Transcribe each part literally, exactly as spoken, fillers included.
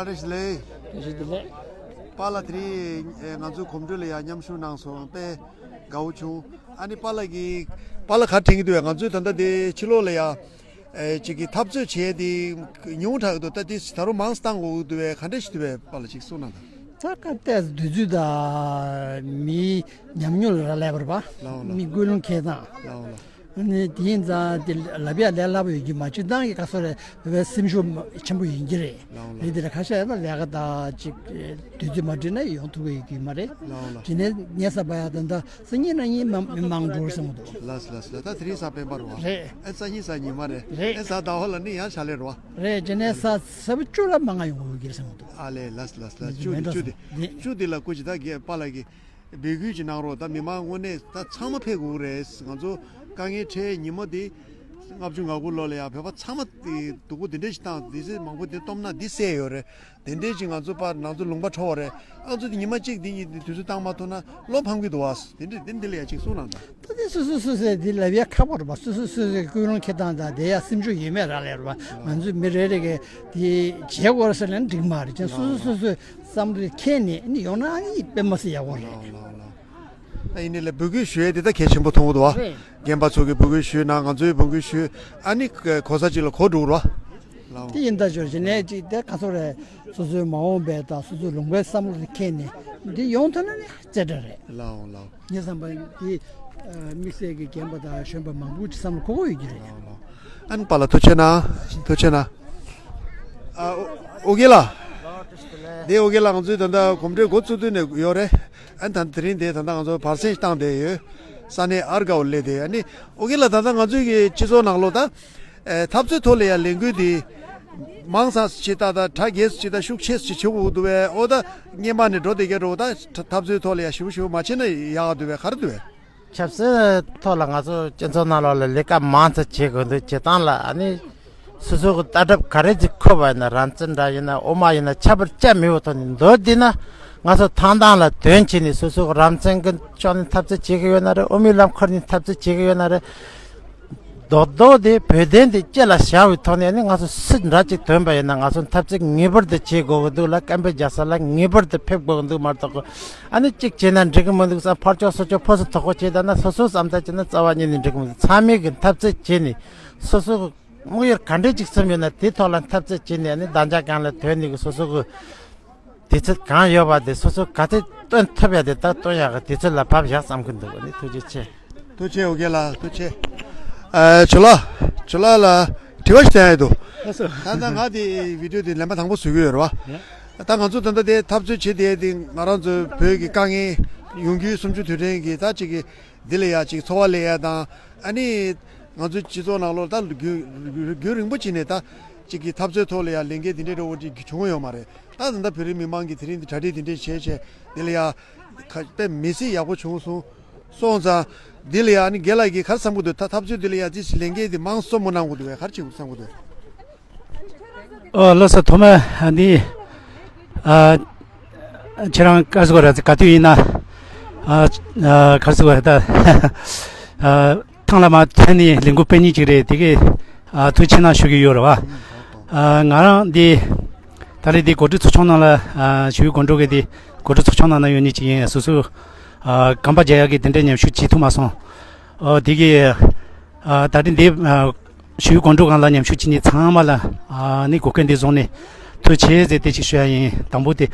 བཀྲ་ཤིས་བདེ་ལེགས། བཀྲ་ཤིས་བདེ་ལེགས། པཱ་ལགས་དེ་རིང་ཨེ་ང་ཚོའི་གོམ་བགྲོད་ལ་ཡང་མཉམ་ཞུགས་གནང་སོང་། དཔེ་དགའ་བོ་བྱུང་། ཨ་ནི་པཱ་ལགས་ཀྱིས་པཱ་ལགས་ག་རེ་དྲན་གྱི་འདུག་བས། ང་ཚོས་ད་ལྟ་དེ་ཕྱི་ལོགས་ལ་ཡང་ཨེ་ཅིག་གི་འཐབ་རྩོད་བྱས་ཏེ་ཉུང་དྲགས་འདུག་ད་དེ་ད་རུང་མང་ཙམ་བཏང་དགོས་ཀྱི་འདུག་བས། ག་འདྲ་ཞིག་འདུག་བས། པཱ་ལགས་ཅིག་གསུངས་གནང་དང་། ད་ག་ཏེ་དུས་ཚོད་དང་མིའི་ཉམས་མྱོང་ལ་རག་ལས་པ་རེད་པ། ལའོ་ལའོ། མི་ཀུན་སློང་ཁྱེར་སྟངས། ལའོ་ལའོ། ནི་དེ་ཡིན་ཙང་དེ་ལབ་ཡ་ལས་སླ་པོ་ཡོད་ཀྱི་མ་བྱེད་སྟངས་ཀྱི་ག་སོ་རེད། བོད་པའི་སེམས་ཤུགས་ཆེན་པོ་ཡིན་གྱི་རེད། ལའོ་ལའོ། རེད། དེ་ལ་ཁ་ཤས་ཡང་ལས་ཀ་དང་ཅིག་དུས་ཚོད་མ་འགྲིག་ན་ཡོང་ཐུབ་ཀྱི་ཡོད་ཀྱི་མ་རེད། ལའོ་ལའོ། དེ་ནས་ཉལ་ས་བ་ཡ་ད་ལྟ་སང་ཉིན་གནངས་ཉིན་མ་མི་མང་འགྲོ་བསམ་གྱི་འདུག་ལགས་སོ་ལགས་སོ། ད་དེ་རིང་གཟའ་སྤེན་པ་རེད་བ། རེད། ཨེ་སང་ཉིན་གཟའ་ཉི་མ་རེད། རེད། ཨེ་གཟའ་ཟླ་བ་ལ་ནི་ཡང་ཞག་ལས་རེད་བ། རེད། དེ་ནས་གཟའ་གཟའ་པ་བཅུ་ལ་མང་ང་ཡོང་གི་ཡོད་ཀྱི་རེད་བསམ་གྱི་འདུག་ཨ་ལས། ལགས་སོ་ལགས་སོ་ལགས་སོ། བཅུ་དེ་བཅུ་དེ་བཅུ་དེ་ལ་སྐུ་མཁྱེན། ད་རྒན་པཱ་ལགས་ཀྱིས་འབོད་སྐུལ་ཅིག་གནང་རོགས། ད་མི་མང་དངོས་གནས་ད་ཚང་མ་ཕེབས་དགོས་རེད། ང་ཚོ་དཀའ་ངལ་འཕྲད་ཉིན་མོ་འདི་ལྔ་བཅུ་ང་དགུ་ལོ་ལ་ཡང་བོད་པ་ཚང་མ་དེ་སྡུག་པོ་འདི་འདྲ་ཞིག་བཏང་། དུས་ཚོད་མང་པོ་འདི་སྟོང་ན་འདི་གསལ་ཡོད་རེད། དེ་འདྲའི་ཅིག་ང་ཚོ་པར་ང་ཚོ་ལུང་པ་འཕྲོ་བ་རེད། ཨ་ཚོ་དེ་ཉི་མ་གཅིག་འདི་གཉིས་འདི་དུས་ཚོད་བཏང་མ་ཐུབ་ན་བློ་ཕམ་གྱི་འདུག་བ། དེ་འདྲ་དེ་འདི་ལ་ཡང་ཅིག་གསུང་གནང་དང་། ད་དེ་སོ་སོ་སོ་སོས་དེ་ལབ་ཡ་ཁག་པོ་རེད་པ། སོ་སོ་སོ་སོའི་ཀུན་སློང་འཁྱེར་སྟངས་དང་དེ་ཡ་སེམས་ཤུགས་ཡོད་མེད་རག་ལས་རེད་པ། ང་ཚོས་མི་རེ་རེ་གིས་དེ་བྱེད་དགོས་རེད་ཟེར་ལབ་ན་འགྲིག་མ་རེད། ཅན་སོ་སོ་སོ་སོས་བསམ་བློ་འཁྱེར་ནས་ནི་ཡོང་ན་ཨ་ནི་དཔེ་མ་སྲིད་ཡག་པོ་རེད། ལའོ་ལའོ་ལའོ། ད་ཡིན་ནའི་ལས་འབོད་སྐུལ་ཞུ་ཡས་དེ་ད་གལ་ཆེན་པོ་མཐོང་གི་འདུག་བ། རེད། རྒན་པ་ཚོ་གིས་འབོད་སྐུལ་ཞུས་ན་ང་ཚོས་འབོད་སྐུལ་ཞུས། ཨ་ནི་གོ་ས་གཅིག་ལ་གོ་འགྲོ་གི་རེད་བ། ལའོ། དེ་ཡིན་ད་ཅོར་ཅི་ནས་ཅིག་དེ་ག་ཚོད་རེད། སོ་སོའི་མ་འོངས་པའི་དང་སོ་སོའི་ལུང་པའི་བསམ་བློ་དེ་འཁྱེར་ནས་འདི་ཡོང་ཐུབ་ན་ནི་རྩེ་གྲ་རེད། ལའོ་ལའོ། ངའི་བསམ་པ་འདི་དམིགས་བསལ་གྱི་རྒན་པ་དང་གཞོན་པ་མང་པོ་ཅིག་བསམ་བློ་འཁོར་གྱི་ཡོད་ཀྱི་རེད། ལའོ་ལའོ། ཨན་པཱ་ལགས་ཐུགས་རྗེ་གནང་། ཐུགས་རྗེ་གནང་། ཨ་ཨོ་ཨོ་རྒྱན་ལགས། འདི་ཨོ་རྒྱན་ལགས་ང་ཚོའི་ད་ལྟ་གོམ་བགྲོད་འགོ་བཙུགས་དུས་ནས་ཡོད་རེད། ཨན་ད་དེ་རིང་འདི་ད་ལྟ་ང་ཚོ་བར་གསེང་བཏང་བསྡད་ཡོད། ས་གནས་ཨར་དགའ་བོ་སླེབས་བསྡད་ཡོད། ཨ་ནི་ཨོ་རྒྱན་ལགས་ད་ལྟ་ང་ཚོའི་གི་སྤྱི་ཚོགས་ནང་ལོགས་ད། ཨེ་འཐབ་རྩོད་ཐོག་ལ་ཡང་ལས་འགུལ་འདི་མང་ཙམ་ཅིག་ད་ད་གྲ་རྒྱས་སུ་ཅིག་ད་ཤུགས་ཆེ་སུ་ཅིག་བྱེད་དགོས་འདུག་བས། ཨོ་ད་སྔོན་མ་ནས་འགྲོ་བསྡད་ཀྱི་རེད། ད་འཐབ་རྩོད་ཐོག་ལ་ཡང་ཞིབ་ཞིབ་མ་བྱས་ན་ཡག་འདུག་བས། ག་རེ་འདུག་བས། ཆབ་སྲིད་ཐོག་ལ་ང་ཚོ་སྤྱི་ཚོགས་ནང་ལོགས་ལ་ལས་ཀ་མང་ཙམ་བྱེད་དགོས་འདུག་བྱེད་སྟངས་ལ་ཨ་ནི་སོ་སོ་གི་ལྟ་གྲུབ་ག་རེ་ཅིག་འཁོར་བ་ཡིན་ན། རང་བཙན་འདྲ་ཡིན་ན་དབུ་མ་ཡིན་ན་ཁྱད་པར་ཅི་མེད་པའི་ཐོག་ནས་མདོར་བསྡུས་ན་ང་ཚོ་ཐང་ཐང་ལ་དོན་བྱས་ནས་སོ་སོ་གི་རང་བཙན་གྱི་ཕྱོགས་ནས་འཐབ་རྩོད་བྱེད་ཀྱི་ཡོད་ན་རེད། དབུ་མའི་ལམ་ཁུར་ནས་འཐབ་རྩོད་བྱེད་ཀྱི་ཡོད་ན་རེད། རྡོག་རྡོག་དེ་བོད་དོན་དེ་དཔྱད་ལ་བཞག་པའི་ཐོག་ནས་ནི་ང་ཚོ་སུ་འདྲ་ཅིག་ཐོན་པ་ཡིན་ན་ང་ཚོ་འཐབ་རྩོད་ངེས་པར་དུ་བྱེད་དགོས་ཀྱི་འདུག་ལ། སྐད་འབོད་རྒྱག་ས་ལ་ངེས་པར་དུ་ཕེབས་དགོས་ཀྱི་འདུག་མ་གཏོགས་ཨ་ནི་གཅིག་བྱས་ན་འགྲིག་གི་མི་འདུག་བསམ། ཕར་ཕྱོགས་ཚུར་ཕྱོགས་ཕོ་སུ་དོག་པོ་བྱས་ད་ན་སོ་སོ་བསམ་ད་བྱས་ན་རྩ་བ་ཉིད་ནས་འགྲིག་གི་མི་འདུག་ཚང་མས་གི་འཐབ་རྩོད་བྱས་ནས་སོ་སོ་གི་དམིགས་ཡུལ་ག་འདྲས་ཅིག་བསམ་ཡོད་ན་དེའི་ཐོག་ལ་འཐབ་རྩོད་བྱས་ནས་ཨ་ནི་བདག་ཅག་སྒང་ལ་ཐོན་ནས་གི་སོ་སོ་གི་དུས་ཚོད་གང་ཡོད་པ་དེ་སོ་སོ་ག་ཚོད་བཏོན་ཐུབ་ཡ་དེ་ད་བཏོན་ཡག་གི་དུས་ཚོད་ལ་བབ་ཡག་བསམ་གི་འདུག་ཨ་ནི་ཐུགས་རྗེ་ཆེ། ཐུགས་རྗེ་ཆེ་ཨོ་རྒྱན་ལགས། ཐུགས་རྗེ་ཆེ། ཨ་ཇོ་ལགས། ཇོ་ལགས་ལ་དྲི་བ་ཞིག་བསྟན་ཡ་འདུག་ལགས་སོ། ད་ལྟ་ང་དེ་བི་ཌིའོ་དེ་ལན་པ་དང་པོ་བཟོ་གི་ཡོད་རེད་བ། ཡ། ད་ང་ཚོ་ད་ལྟ་དེ་འཐབ་རྩོད་བྱེད་བསྡད་དེ་ང་རང་ཚོའི་བོད་ཀྱི་དཀའ་ངལ་ཡོང་རྒྱུའི་གསུམ་བཅུ་དུས་དྲན་གྱི་ད་ཅིག་གི་འདི་ལ་ཡ་ཅིག་འཚོ་བ་ལས་ཡ་དང་། ཨ་ནི་ང་ཚོའི་སྤྱི་ཚོགས་ནང་ལོགས་ད་རྒྱུན་རྒྱུན་རིང་པོ་ཅིག་ནས་ད་ཅིག་གི་འཐབ་རྩོད་ཐོག་ལ་ཡ་ལས་འགན་འདི་འདྲའི་འདྲ་བོ་ཅིག་བྱུང་ཡོད་མ་རེད། ད་ད་ལྟ་བོད་རིགས་མི་མང་གིས་དེ་རིང་འདི་གྲ་སྒྲིག་འདི་འདྲས་བྱས་བྱས་འདི་ལ་ཡ་ཁ་དཔེ་མི་སྲིད་ཡག་པོ་བྱུང་སོང་། སོང་ཙང་འདི་ལ་ཡ་ཨ་ནི་རྒན་ལགས་ཀྱིས་ག་རེ་བསམ་གི་འདུག་ད་འཐབ་རྩོད་འདི་ལ་ཡ་ཅིག་ལས་འགན་འདི་མང་གཙོ་མོ་གནང་དགོས་འདུག་བས། ག་རེ་བྱེད་དགོས་བསམ་གི་འདུག་ཨོ་ལགས་སོ། ཐོག་མ་འདི་ཨ་ཁྱེད་རང་ག་རེ་ཟེར་དགོས་རེད། ག་དུས་ཡིན་ན་ཨ་ཨ་ག་རེ་ཟེར་དགོས་རེད། ད་ཨ་ཐང་ལ་མ་ཐོན་ནས་ལས་འགུལ་སྤེལ་མཁན་ཅིག་རེད། དེ་གི་ཨ་ཐུགས་རྗེ་ཆེ་གནང་ཞུ་གི་ཡོད་རེད་བ། ཨ་ང་རང་འདི་ད་རེས་འདི་གོ་སྒྲིག་ཚོགས་ཆུང་ནང་ལ་ཨ་ཞུ་གི་གོ་འགྲོ་གི་འདི་གོ་སྒྲིག་ཚོགས་ཆུང་ནང་ན་ཡོད་མཁན་ཅིག་ཡིན། སོ་སོ་ཨ་གོམ་པ་རྒྱག་ཡག་གི་དེ་འདྲའི་མཉམ་ཞུགས་བྱེད་ཐུབ་མ་སོང་། ཨོ་དེ་གི་ཨ་ད་རེས་འདི་ཨ་ཞུ་གི་གོ་འགྲོ་སྒང་ལ་མཉམ་ཞུགས་བྱེད་མཁན་ཚང་མ་ལ་ཨ་ནི་གོ་སྐབས་འདི་བཟུང་ནས་ཐུགས་རྗེ་ཆེ་ཟེར་དེ་ཅིག་ཞུ་ཡ་ཡིན། དང་པོ་དེ།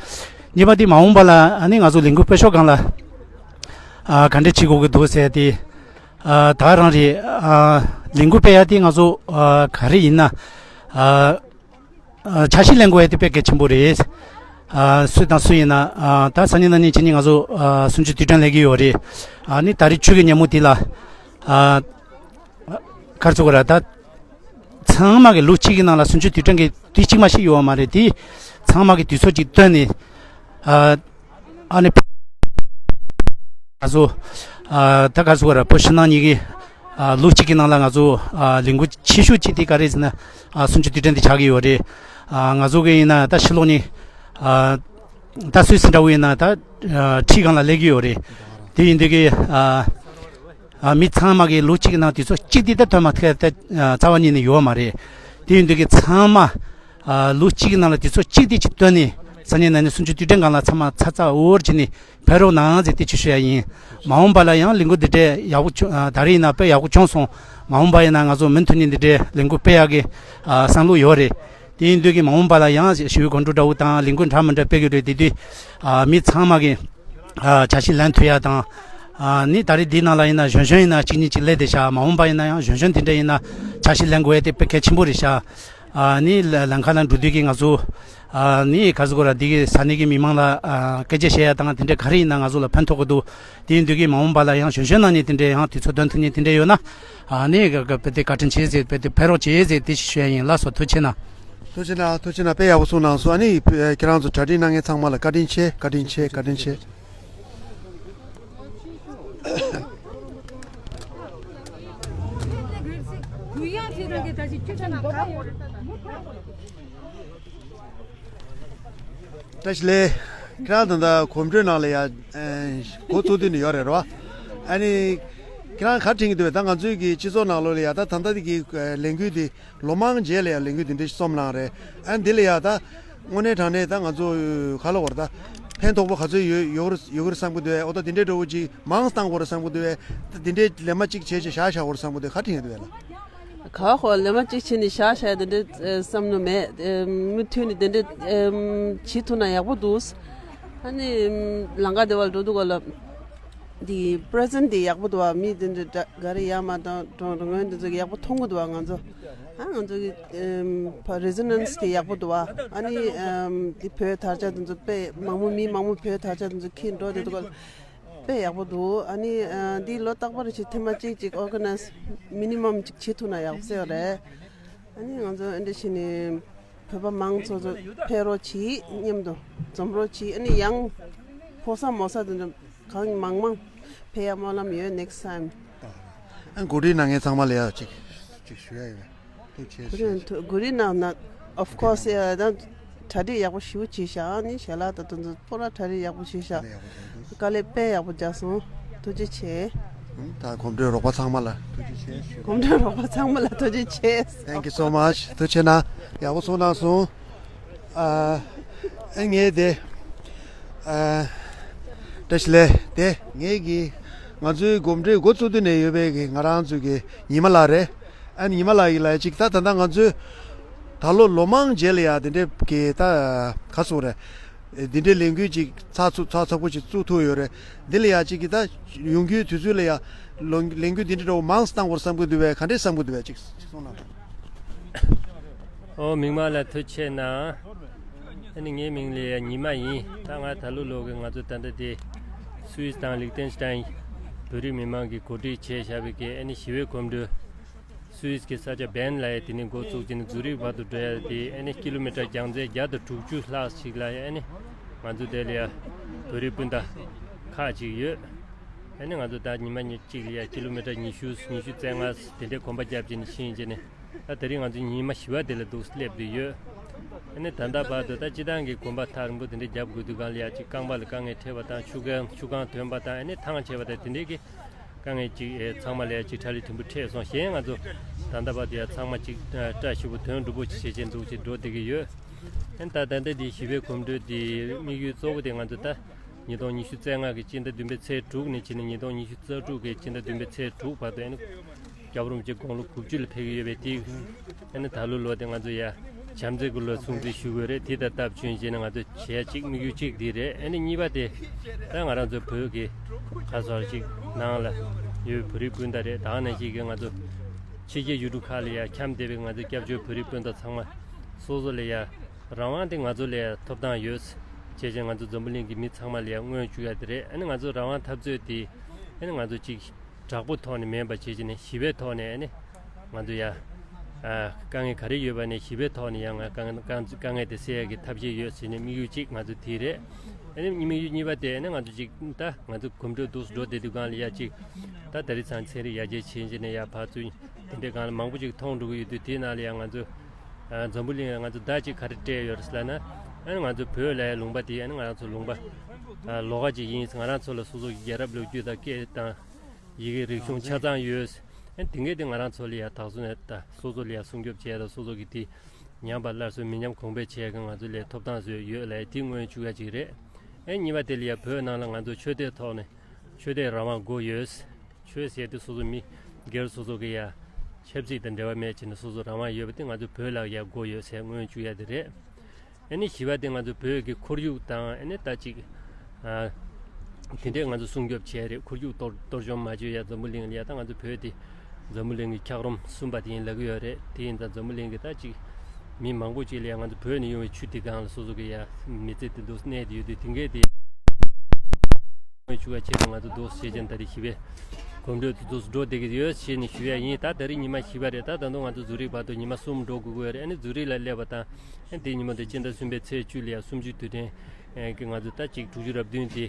གཉིས་པ་དེ་མ་འོངས་པ་ལ་ཨ་ནི་ང་ཚོ་ལས་འགུལ་སྤེལ་ཕྱོགས་སྒང་ལ་ཨ་ག་འདྲ་བྱེད་དགོས་ཀྱི་འདུག་ཟེར་དེ། ཨ་ད་རང་རེད། ཨ་ལས་འགུལ་སྤེལ་ཡ་དེ་ང་ཚོ་ཨ་ག་རེ་ཡིན་ན་ཨ་ཨ་ཆ་ཤས་ལེན་དགོས་ཡ་དེ་དཔེ་གལ་ཆེན་པོ་རེད། ཨ་སུ་དང་སུ་ཡིན་ན་ཨ་ད་སང་ཉིན་གནངས་ཉིན་གཅིག་ཉིན་ང་ཚོ་ཨ་གསུམ་བཅུ་དུས་དྲན་སླེབས་ཀྱི་ཡོད་རེད། ཨ་ནི་ད་རེས་ཆུ་གི་ཉིན་མོ་དེ་ལ་ཨ་ག་རེ་ཟེར་དགོས་རེད། ད་ཚང་མ་གི་ལོ་གཅིག་གི་ནང་ལ་གསུམ་བཅུ་དུས་དྲན་གྱི་དུས་གཅིག་མ་ཞིག་ཡོད་པ་མ་རེད། དེ་ཚང་མ་གི་དུས་ཚོད་ཅིག་བཏོན་ནས་ཨ་ཨ་ནི་ང་ཚོ་ཨ་ད་ག་རེ་ཟེར་དགོས་རེད། བོད་ཕྱི་ནང་གཉིས་ཀྱི་ཨ་ལོ་གཅིག་གི་ནང་ལ་ང་ཚོ་ཨ་ལས་འགུལ་ཆེ་ཤོས་གཅིག་དེ་ག་རེ་ཟེར་ན་ཨ་གསུམ་བཅུ་དུས་དྲན་དེ་ཆགས་ཀྱི་ཡོད་རེད། ཨ་ང་ཚོ་གི་ཡིན་ན་ད་ཕྱི་ལོགས་ནས་ཨ་ད་སུད་སི་འདྲ་བོ་ཡིན་ན་ད་ཨ་ཁྲིའི་སྒང་ལ་སླེབས་ཀྱི་ཡོད་རེད། དེ་ཡིན་དུས་ཀྱི་ཨ་ཨ་མི་ཚང་མ་གི་ལོ་གཅིག་གི་ནང་དུས་ཚོད་གཅིག་དེ་ད་ཐོན་མ་ཐུབ་ད་རྩ་བ་ཉིད་ནས་ཡོད་མ་རེད། དེ་ཡིན་དུས་ཀྱི་ཚང་མ་ ཨ་ལོ་གཅིག་གི་ནང་ལ་དུས་ཚོད་གཅིག་དེ་གཅིག་བཏོན་ནས་ས་གནས་ན་ནས་གསུམ་བཅུ་དུས་དྲན་སྒང་ལ་ཚང་མ་ཚ་ཚ་འུར་བྱས་ནས་ཕེབས་རོགས་གནང་ཟེར་དེ་ཅིག་ཞུ་ཡ་ཡིན། མ་འོངས་པ་ལ་ཡང་ལས་འགུལ་འདི་འདྲའི་ཡག་པོ་བྱུང་ཨ་ད་རེས་ཡིན་ན་དཔེ་ཡག་པོ་བྱུང་སོང་། མ་འོངས་པ་ཡིན་ན་ང་ཚོ་མུ་མཐུད་ནས་འདི་འདྲའི་ལས་འགུལ་སྤེལ་ཡག་གི་ཨ་བསམ་བློ་ཡོད་རེད། དེ་ཡིན་དུས་ཀྱི་མ་འོངས་པ་ལ་ཡང་ཞི་བའི་སྒོམ་སྒྲུབ་འདྲ་བོ་དང་ལས་འགུལ་འདྲ་མི་འདྲ་སྤེལ་གྱི་རེད། དེ་དུས་ཨ་མི་ཚང་མ་གི་ཨ་ཆ་ཤས་ལེན་ཐུབ་ཡ་དང་། ཨ་ནི་ད་རེས་འདི་ནང་ལ་ཡིན་ན་གཞོན་གཞོན་ཡིན་ན་གཅིག་གཉིས་གཅིག་སླེབས་བསྡད་ཤག་མ་འོངས་པ་ཡིན་ན་ཡང་གཞོན་གཞོན་དེ་འདྲ་ཡིན་ན་ཆ་ཤས་ལེན་དགོས་ཡ་དེ་དཔེ་གལ་ཆེན་པོ་རེད་ཤག་ཨ་ནི་ལ་ལམ་ཁ་ལ་འགྲོ་དུས་ཀྱི་ང་ཚོ་ཨ་ནི་ག་ཟེར་དགོས་ར། འདི་གི་ས་གནས་ཀྱི་མི་མང་ལ་ཨ་སྐད་ཆ་བཤད་ཡ་དང་དེ་འདྲ་ག་རེ་ཡིན་ན་ང་ཚོ་ལ་ཕན་ཐོགས་ཀྱི་འདུག་དེ་ཡིན་དུས་ཀྱི་མ་འོངས་པ་ལ་ཡང་གཞོན་གཞོན་ནང་ནས་དེ་འདྲ་ཡང་དུས་ཚོད་འདོན་ཐུབ་མཁན་དེ་འདྲ་ཡོད་ན་ཨ་ནི་ག་ག་དཔེ་དེ་བཀའ་དྲིན་ཆེ་ཟེར། དཔེ་དེ་ཕེབས་རོགས་བྱེད་ཟེར་དེ་ཞུ་ཡ་ཡིན། ལགས་སོ། ཐུགས་རྗེ་གནང་། ཐུགས་རྗེ་གནང་། ཐུགས་རྗེ་གནང་། དཔེ་ཡག་པོ་གསུངས་གནང་སོང་། ཨ་ནི་ཁྱེད་རང་ཚོ་གྲ་སྒྲིག་གནང་མཁན་ཚང་མ་ལ་བཀའ་དྲིན་ཆེ། བཀའ་དྲིན་ཆེ། བཀའ་དྲིན་ཆེ། བཀྲ་ཤིས་བདེ་ལེགས། ཁྱེད་རང་ད་ལྟ་གོམ་བགྲོད་ནང་ལ་ཡ་འགོ་བཙུགས་དུས་ནས་ཡོད་རེད་རོ། ཨ་ནི་ཁྱེད་རང་ག་རེ་དྲན་གྱི་འདུག་པས། ད་ང་ཚོའི་གི་སྤྱི་ཚོགས་ནང་ལོགས་ལ་ཡ་ད་ད་ལྟ་གི་ལས་འགུལ་འདི་ལོ་མང་རྗེས་ལ་ཡང་ལས་འགུལ་འདི་འདྲ་ཞིག་རྩོམ་གནང་རེད། ཨ་འདི་ལ་ཡང་ད་དངོས་གནས་དྲང་གནས་ད་ང་ཚོ་ག་ལ་བར་ད་ཕན་ཐོགས་པོ་ག་ཚོད་ཡོད་ཡོད་རེད་ཡོད་རེད་བསམ་གི་འདུག་ཨེ། འོ་ད་འདི་འདྲའི་འདྲ་བོ་ཅིག་མང་བཏང་དགོས་རེད་བསམ་གི་འདུག་ཨེ། ད་འདི་འདྲའི་ལས་མ་གཅིག་བྱས་བྱས་བཞག་བཞག་དགོས་རེད་བསམ་གི་འདུག་ག་དྲན་གི་འདུག་ཨེ་ལ། ག་བ་ལས་མ་གཅིག་བྱས་ནས་བཞག་བཞག་དེ་འདྲའི་བསམ་ནོ་མེད། མུ་མཐུད་ནས་དེ་འདྲའི་བྱེད་ཐུབ་ན་ཡག་པོ་འདུག་ཨ་ནི་ལམ་ཁ་དེ་བར་འགྲོ་དུས་ག་ལ། འདི་present འདི་ཡག་པོ་འདུག་བ། མི་འདི་འདྲ་ག་རེ་ཡར་མར་དང་གྲོང་རོང་ངན་འདི་ཚོ་ཡག་པོ་མཐོང་གི་འདུག་བ། ང་ཚོ་ཨ་ང་ཚོ་གི་ཨམ་ཕ་resonance འདི་ཡག་པོ་འདུག་བ། ཨ་ནི་ཨམ་འདི་བོད་དར་ཆ་འདི་ཚོ་དཔེ་མང་པོ་མི་མང་པོ་བོད་དར་ཆ་འདི་ཚོ་འཁྱེར་འགྲོ་བསྡད་འདུག་ག་དཔེ་ཡག་པོ་འདུག་ཨ་ནི་ཨ་འདི་ལོ་རྟག་པར་ཞིག་ཐེངས་མ་གཅིག་ཅིག་organize minimum ཅིག་བྱེད་ཐུབ་ན་ཡག་པོ་ཟེར་བ་རེད། ཨ་ནི་ང་ཚོ་ཨ་འདྲ་བྱས་ནས་བོད་པ་མང་ཚོགས་ཚོ་ཕེབས་རོགས་གྱིས། མཉམ་དུ་འཛོམས་རོགས་གྱིས། ཨ་ནི་ཡང་ཕོ་གསར་མོ་གསར་དེ་ཚོ་གང་མང་མང་ཕེབས་ཡ་སྨོན་ལམ་ཡོད། next time། ཨ་གོ་སྒྲིག་གནང་མཁན་ཚང་མ་ལ་ཡ་ཅིག་ཅིག་ཞུ་ཡ་ཡོད། ཐུགས་རྗེ་ཆེ། གོ་སྒྲིག་གནང་ན་of course ཡ་ད་གྲ་སྒྲིག་ཡག་པོ་ཞེ་པོ་བྱས་ཤག་ཨ་ནི་ཞལ་ལག་དང་དེ་ཚོ་སྤོ་ར་གྲ་སྒྲིག་ཡག་པོ་བྱས་ཤག་དཀའ་ལས་དཔེ་ཡག་པོ་རྒྱག་སོང་། ཐུགས་རྗེ་ཆེ། ད་གོམ་བགྲོད་རོགས་པ་ཚང་མ་ལ་ཐུགས་རྗེ་ཆེ་ཞུ། གོམ་བགྲོད་རོགས་པ་ཚང་མ་ལ་ཐུགས་རྗེ་ཆེ། Thank you so much. ཐུགས་རྗེ་གནང་། ཡག་པོ་གསུངས་གནང་སོང་། ཨ་ཨ་ངས་དེ་ཨ་བཀྲ་ཤིས་བདེ་ལེགས། དེ་ངས་གི་ང་ཚོའི་གོམ་བགྲོད་འགོ་བཙུགས་དུས་ནས་ཡོད་པའི་གི་ང་རང་ཚོའི་གི་ཉི་མ་ལགས་རེད། ཨ་ནི་ཉི་མ་ལགས་ཡིན་ལ་ཅིག་ད་ད་ལྟ་ང་ཚོའི་ད་ལོ་ལོ་མང་རྗེས་ལ་ཡ་དེ་འདྲའི་གི་ད་ག་སོང་རེད། འདི་འདྲའི་ལས་འགུལ་ཅིག་ཚགས་ཚུད་ཚགས་ཚུད་པོ་ཅིག་བཙུགས་ཐུབ་ཡོད་རེད། འདི་ལ་ཡ་ཅིག་གི་ད་ཡོང་རྒྱུའི་དུས་ཚོད་ལ་ཡ་ལོ་ལས་འགུལ་འདི་འདྲ་འདྲ་བོ་མང་ཙམ་བཏང་དགོས་བསམ་གི་འདུག་པས། ག་འདྲས་བསམ་གི་འདུག་པས། ཅིག་ཅིག་གསུངས་ན། ཨོ་མིག་དམར་ལགས་ཐུགས་རྗེ་གནང་། ཨ་ནི་ངའི་མིང་ལ་ཡ་ཉི་མ་ཡིན། ད་ང་ད་ལོ་ལོ་གི་ང་ཚོ་ད་ལྟ་དེ་སུད་སི་དང་ལིག་ཏེན་སི་ཏན་བོད་རིགས་མི་མང་གིས་གོ་སྒྲིག་བྱས་བཞག་པའི་གི་ཨ་ནི་ཞི་བའི་གོམ་བགྲོད། སུད་སི་གི་ས་ཆ་བན་ལ་ཡ་དེ་ནས་འགོ་བཙུགས་ཀྱིན་ཛུ་རིག་བར་དུ་འགྲོ་ཡ་དེ་ཨ་ནི་ཀི་ལོ་མི་ཊར་བརྒྱ་ཚད་བརྒྱ་དང་དྲུག་ཅུ་ལྷག་ཞིག་ལ་ཡ་ཨ་ནི་ང་ཚོ་དེ་ལ་ཡ་བོད་རིགས་སྤུན་ཟླ་ཁག་ཅིག་ཡོད། ཨ་ནི་ང་ཚོ་ད་ཉི་མ་གཅིག་ལ་ཡ་ཀི་ལོ་མི་ཊར་ཉི་ཤུ་ཉི་ཤུ་རྩ་ལྔ་དེ་འདྲའི་གོམ་པ་བརྒྱབ་བྱས་ནས་ཕྱིན་བྱས་ནས་ད་དེ་རིང་ང་ཚོ་ཉི་མ་བཞི་པ་དེ་ལ་འདུག་སླེབས་བསྡད་ཡོད། ཨ་ནི་ད་ལྟ་བར་དུ་ད་སྤྱི་བཏང་གི་གོམ་པ་ཐག་རིང་པོ་དེ་འདྲའི་བརྒྱབ་དགོས་དུས་སྒང་ལ་ཡ་གཅིག་རྐང་པ་ལ་དཀའ་ངལ་འཕྲད་པ་དང་ཆུ་ཁང་ཆུ་ཁང་ཐོན་པ་དང་ཨ་ནི་ཐང་ཆད་པ་དང་དེ་འདྲའི་གི་དཀའ་ངལ་ཅིག་ཨེ་ཚང་མ་ལ་ཡ་ཅིག་ཁྲ་ལི་དུམ་བུ་འཕྲད་སོང་། གཞན་ང་ཚོ་ད་ལྟ་བར་དུ་ཡ་ཚང་མ་ཅིག་ཨ་བཀྲ་ཤིས་པོ་དོན་འགྲུབ་པོ་ཅིག་བྱེད་བྱེད་འདུག་ཅིག་འགྲོ་བསྡད་ཀྱི་ཡོད། ཨ་ནི་ད་ད་ལྟ་འདི་ཞི་བའི་གོམ་བགྲོད་འདི་དམིགས་ཡུལ་གཙོ་བོ་དེ་ང་ཚོ་ད་ཉིས་སྟོང་ཉི་ཤུ་རྩ་ལྔ་གི་སྤྱི་ཟླ་བདུན་པའི་ཚེས་དྲུག་ནས་བྱས་ནས་ཉིས་སྟོང་ཉི་ཤུ་རྩ་དྲུག་གི་སྤྱི་ཟླ་བདུན་པའི་ཚེས་དྲུག་བར་དུ་ཨ་ནི་རྒྱལ་བ་རིན་པོ་ཆེ་དགུང་ལོ་དགུ་བཅུ་ལ་ཕེབས་ཀྱི་ཡོད་པས་དེ་ཨ་ནི་ད་ལོ་ལོ་དེ་ང་ཚོ་ཡ་བྱམས་བརྩེ་གི་ལོ་སྲུང་བརྩི་ཞུ་དགོས་རེད། དེ་དང་སྟབས་བསྟུན་བྱས་ནས་ང་ཚོ་བྱེད་ཡ་གཅིག་དམིགས་ཡུལ་གཅིག་འདི་རེད། ཨ་ནི་གཉིས་པ་དེ་ད་ང་རང་ཚོ་བོད་ཀྱི་ཁ་སོར་ཅིག་ནང་ལ་ཡོད་བོད་རིགས་སྤུན་ཟླ་རེད། ད་ག་ནང་བཞིན་གྱི་ང་ཚོ་ཕྱི་རྒྱལ་ཡུལ་གྲུ་ཁག་ལ་ཡ་འཁྱམས་བསྡད་པའི་ང་ཚོ་སྐྱབས་བཅོལ་བོད་རིགས་སྤུན་ཟླ་ཚང་མ་སོ་སོ་ལ་ཡ་རང་དབང་དེ་ང་ཚོ་ལ་ཡ་ཐོབ་ཐང་ཡོད། བྱས་ཙང་ང་ཚོ་འཛམ་བུ་གླིང་གི་མི་ཚང་མ་ལ་ཡ་མངོན་བཅུག་ཡ་དེ་རེད། ཨ་ནི་ང་ཚོ་རང་དབང་འཐབ་རྩོད་དེ་ཨ་ནི་ང་ཚོ་གཅིག་དྲག་པོ་ཐོག་ནས་མིན་པ་བྱས་ཙང་ནས་ཞི་བའི་ཐོག་ནས་ཨ་ནི་ང་ཚོ་ཡ་ཨ་དཀའ་ངལ་ག་རེ་ཡོད་པ་ནས་ཞི་བའི་ཐོག་ནས་ཡ་ང་དཀའ་ངལ་དཀའ་ངལ་དེ་སེལ་ཡ་གི་ཐབས་ཤེས་ཡོད་ཟེར་ནས་དམིགས་ཡུལ་གཅིག་ང་ཚོ་དེ་རེད། ཨ་ནི་དམིགས་ཡུལ་གཉིས་པ་དེ་ཨ་ནི་ང་ཚོ་གཅིག་ད་ང་ཚོ་གོམ་བགྲོད་འདུག་འགྲོ་བསྡད་དུས་སྒང་ལ་ཡ་གཅིག་ད་ད་རེས་ཚང་ཚན་རིག་ཡར་རྒྱས་ཕྱིན་ཅི་ནས་ཡ་ཕར་ཚུར་དེ་འདྲའི་སྒང་ལ་མང་པོ་ཅིག་མཐོང་འགྲོ་གི་ཡོད་དུས་དེའི་ནང་ལ་ཡང་ང་ཚོ་ཨ་འཛམ་བུ་གླིང་ལ་ང་ཚོ་བརྡ་ཅིག་ག་རེ་སྤྲད་ཡོད་རེད་ཟེར་ལབ་ན། ཨ་ནི་ང་ཚོ་བོད་ལ་ཡང་ལུང་པ་དེ་ཨ་ནི་ང་ཚོ་ལུང་པ་ཨ་ལོགས་ཀ་ཅིག་ཡིན། ང་རང་ཚོ་ལ་སོ་སོ་གི་རྒྱལ་རབས་ལོ་རྒྱུས་དང་སྐད་དང་ཡི་གེ་རིག་གཞུང་ཆ་ཚང་ཡོད། ཨ་ནི་དེ་འགས་དེ་ང་རང་ཚོ་ལ་ཡང་དག་སོ་ནས་ད་སོ་སོ་ལ་ཡང་སྲུང་སྐྱོབ་བྱས་དང་སོ་སོ་གི་དེ་ ཉམས་པ་སླར་གསོ་མི་ཉམས་གོང་འཕེལ་བྱེད་མཁན་ང་ཚོ་ལ་ཐོབ་ཐང་བཟོས་ཡོད་ལ་དེ་སྔོན་བཅུག་ཡ་ཅིག་རེད། ཨེ་གཉིས་པ་དེ་ལ་ཡ་བོད་ནང་ལ་ང་ཚོ་ཆོས་དད་ཐོག་ནས་ཆོས་དད་རང་དབང་དགོས་ཡོད། ཆོས་ཟེར་དུས་སོ་སོ་མི་སྒེར་སོ་སོ་གི་ཡ་ཆབ་སྲིད་དང་འབྲེལ་བ་མེད་ཅེས་ནས་སོ་སོ་རང་དབང་ཡོད་པ་དེ་ང་ཚོ་བོད་ལ་ཡ་དགོས་ཡོད་ཟེར་སྔོན་བཅུག་ཡ་དེ་རེད། ཨ་ནི་བཞི་པ་དེ་ང་ཚོ་བོད་ཀྱི་ཁོར་ཡུག་དང་ཨ་ནི་ད་ཅིག་ཨ་དེ་འདྲས་ང་ཚོ་སྲུང་སྐྱོབ་བྱས་རེད། ཁོར་ཡུག་གཏོར་གཏོར་བཅོམ་མ་བྱོས་ཡ་འཛམ་བུ་གླིང་ལ་ཡ་ད་ང་ཚོ་བོད་དེ་འཛམ་བུ་གླིང་གི་འཁྱགས་རོམ་གསུམ་པ་དེ་ཡིན་ལབ་ཀྱི་ཡོད་རེད། དེ་ཡིན་ཙང་འཛམ་བུ་གླིང་གི་ད་ཅིག་མི་མང་པོ་ཅིག་ལ་ཡ་ང་ཚོ་བོད་ནས་ཡོང་བའི་ཆུ་དེ་སྒང་ལ་སོ་སོ་གི་ཡ་མི་ཚེ་དེ་འདུག་གནས་དེ་ཡོད་དུས་དེ་འགས་དེ་ཆུ་བ་ཆེ་ང་ཚོ་འདུག་ཤེས་ཅན་ད་རེས་བཞི་པའི་གོམ་བགྲོད་དེ་འདུག་འགྲོ་བསྡད་ཀྱི་ཡོད་ཞེས་ནས་ཞུ་ཡ་ཡིན། ད་ད་རེས་ཉི་མ་བཞི་པ་རེད། ད་ད་དུང་ང་ཚོ་ཛུ་རིག་བར་དུ་ཉི་མ་གསུམ་འགྲོ་དགོས་ཀྱི་ཡོད་རེད། ཨ་ནི་ཛུ་རིག་ལ་སླེབས་པ་དང་ཨ་ནི་དེའི་ཉིན་མོ་དེ་སྤྱི་ཟླ་གསུམ་པའི་ཚེས་བཅུ་ལ་ཡ་གསུམ་བཅུའི་དུས་དྲན་གྱི་ང་ཚོ་ད་ཅིག་དྲུག་ཅུ་རེ་བདུན་དེ་